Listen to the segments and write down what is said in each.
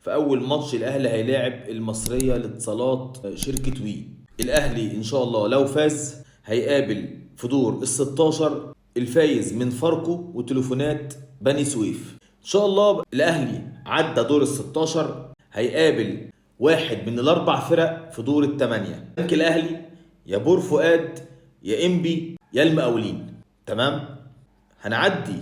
في اول ماتش الاهلي هيلاعب المصرية لاتصالات شركة وي. الاهلي ان شاء الله لو فاز هيقابل في دور ال 16 الفايز من فاركو وتليفونات بني سويف. ان شاء الله الاهلي عدى دور ال 16 هيقابل واحد من الاربع فرق في دور الثمانية، بنك الاهلي يا بور فؤاد يا انبي يا المقاولين. تمام، هنعدي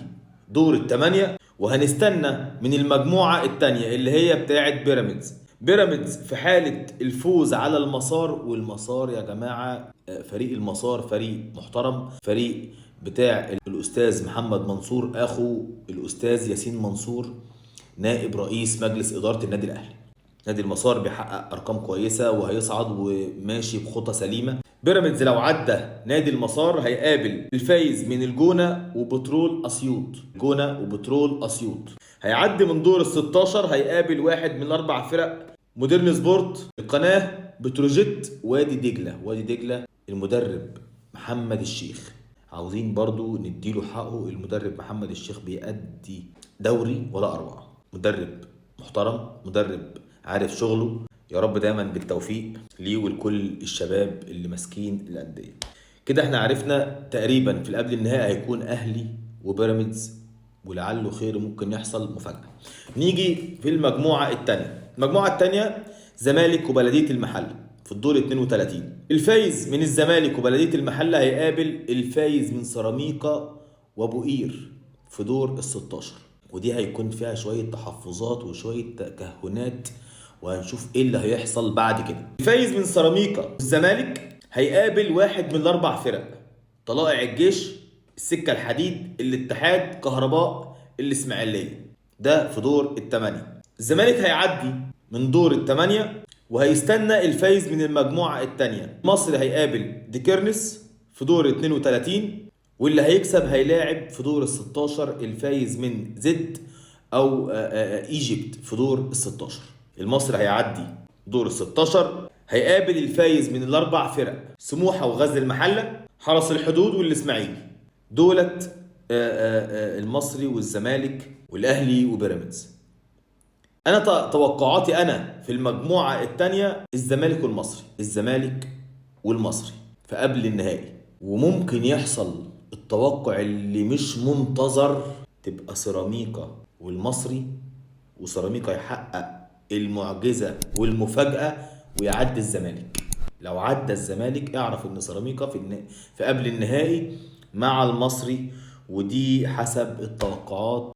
دور الثمانية وهنستنى من المجموعة الثانية اللي هي بتاعة بيراميدز. بيراميدز في حالة الفوز على المسار، والمسار يا جماعة فريق المسار فريق محترم، فريق بتاع الأستاذ محمد منصور أخو الأستاذ ياسين منصور نائب رئيس مجلس إدارة النادي الأهلي. نادي المسار بيحقق أرقام كويسة وهيصعد وماشي بخطى سليمة. بيراميدز لو عدى نادي المسار هيقابل الفايز من الجونة وبترول أسيوط. الجونة وبترول أسيوط هيعدي من دور ال 16 هيقابل واحد من الأربع فرق، مودرن سبورت، القناة، بتروجيت، وادي دجلة. وادي دجلة المدرب محمد الشيخ، عاوزين برضو نديله حقه. المدرب محمد الشيخ بيأدي دوري ولا أروع، مدرب محترم، مدرب عارف شغله. يا رب دايما بالتوفيق ليه ولكل الشباب اللي ماسكين الأندية. كده احنا عرفنا تقريبا في القبل النهائي هيكون أهلي وبيراميدز، ولعله خير ممكن يحصل مفاجأة. نيجي في المجموعة الثانية. المجموعة الثانية زمالك وبلدية المحلة في الدور 32. الفايز من الزمالك وبلدية المحلة هيقابل الفايز من سيراميكا وابو قير في دور ال 16، ودي هيكون فيها شوية تحفظات وشوية تكهنات، وهنشوف ايه اللي هيحصل بعد كده. الفايز من سيراميكا والزمالك هيقابل واحد من الاربع فرق، طلائع الجيش، السكة الحديد، الاتحاد، كهرباء، الاسماعيلية. ده في دور الثمانية. الزمالك هيعدي من دور الثمانية وهيستنى الفايز من المجموعة الثانية. مصر هيقابل ديكيرنس في دور 32، واللي هيكسب هيلاعب في دور ال 16 الفايز من زد او ايجيبت في دور ال 16. المصري هيعدي دور ال 16 هيقابل الفايز من الاربع فرق، سموحه وغزل المحلة، حرس الحدود والاسماعيلي. دولت المصري والزمالك والاهلي وبيراميدز. انا توقعاتي انا في المجموعة الثانية الزمالك والمصري، الزمالك والمصري في قبل النهائي. وممكن يحصل التوقع اللي مش منتظر، تبقى سيراميكا والمصري، وسيراميكا يحقق المعجزة والمفاجاه ويعدي الزمالك. لو عدى الزمالك اعرف ان سيراميكا في قبل النهائي مع المصري، ودي حسب التوقعات.